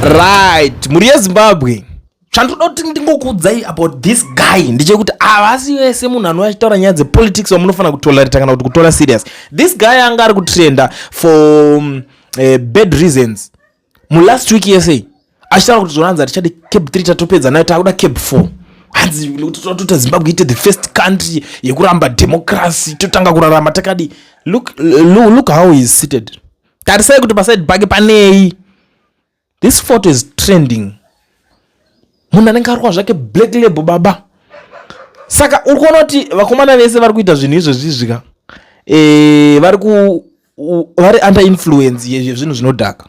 Right, mhuri yeZimbabwe, chandoda kuti ndingokuudzai about this guy ndechekuti havasi vese munhu anouya achitaura nyaya dzepolitics vamunofanira kutolerata kana kuti kutora serious. This guy anga ari kutrenda for bad reasons mulast week yese, achitaura kuti zvonanzi hatichadi CAB 3, tatopedza nayo, taakuda CAB 4. Hanzi nekuti toda kutoita Zimbabwe ite the first country yekuramba democracy, totanga kurarama takadi. Look, look, look how he is seated. Tarisai kuti paside pake panei. This photo is trending. Munhu anenge arikwa zvake Black Label, baba. Saka uri kuona kuti vakomana vese vari kuita zvinhu izvozvi ka, vari under influence yezvinhu zvinodhaka.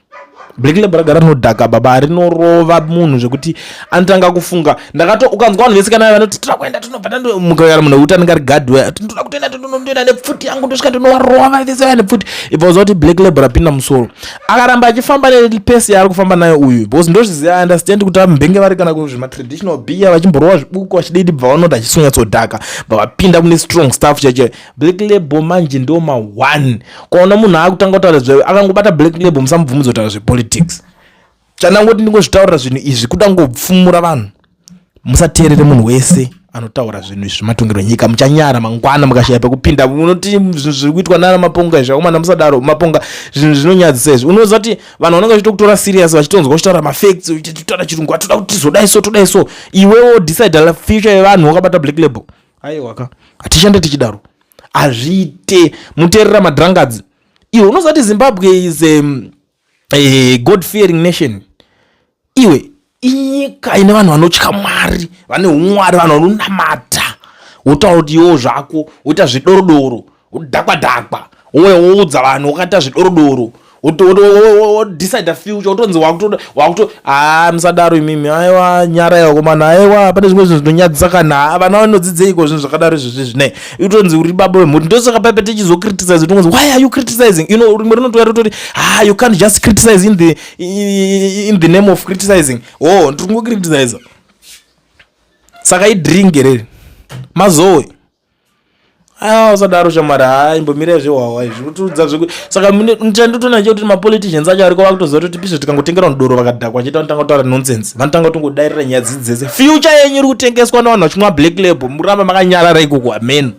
Black Label ragara rinodhaka, baba, rinorova munhu zvekuti anotanga kufunga. Ndakato ukanzwa vanhu vese kana vanoti toda kuenda, tinobva tandomukagara munhu wekuti anenge ari gadhi, toda kutoenda, tondoenda nepfuti yangu, ndosvika ndinovarova vese vaya nepfuti. Ibva uziva kuti Black Label rapinda musoro. Akaramba achifamba nepace yaari kufamba nayo uyu, because ndozviziva, understand kuti ambenge vari kana kuzvimatraditional beer, vachimborova zvibuku, vachididi, bva vanoti achisonyatsodhaka, bva vapinda mune strong stuff chacho. Black Label manje ndo ma1 kwaona munhu akutanga kutaura zve akangobata Black Label, musamubvumidza kutaura zvepolitics. Chandangoti ndingozvitaurira zvinhu izvi kuda ngopfumura vanhu. Musateerere munhu wese anotaura zvinhu izvi zvematongero enyika. Muchanyara mangwana mukashaya pekupinda. Munoti zvinhu zviri kuitwa nana Maponga izvi, akomana, musadaro. Maponga, zvinhu zvinonyadzisa izvi. Unoziva kuti vanhu vanenge vachitokutora serious, vachitonzwa uchitaura mafacts, uchitaura chirungu, atoda kuti tizodai so, todai so. Iwewo decide future yevanhu wakabata Black Label. Aiwaka, hatishande tichidaro, hazviite. Muteerera madrunkards. Iwe unoziva kuti Zimbabwe is a God fearing nation. Iwe, inyika ine vanhu vanotya Mwari, vane umwari, vanhu vanonamata. Wotaura kuti iwo zvako woita zvidorodoro, wodhakwa dhakwa, woudza vanhu wakaita zvidorodoro, wodecide future, wotonzi wakuto. Ha, musadaro imimi. Aiwa, nyara yakomana. Aiwa, pane zvimwe zvinhu zvinonyadzisa. Kana vana vanodzidzeiko zvinhu zvakadaro izvozvi zvinai? Utonzi uri baba wemhuri. Ndosaka paipe tichizocriticize, tongonzi, "Why are you criticizing?" Rimwe rinotouya rototi, "Ah, you can't just criticize in the name of criticizing." Oh, ndiri kungocriticiza. Saka idrink reri Mazowe. Aiwa, usadaro shamwari. Hai, imbomirai zvehwahwa izvi kutiudza zveku. Saka chandotona chekuti mapoliticians acho ariko vakutoziva kuti pisvo tikangotengera doro vakadhakwa chete, vanotanga kutaura nonsense, vanotanga kutongodairira nyaya dzidzi dzese. Future yenyu iri kutengeswa nevanhu vachimwa Black Label. Muramba makanyarara ikoko. Amen.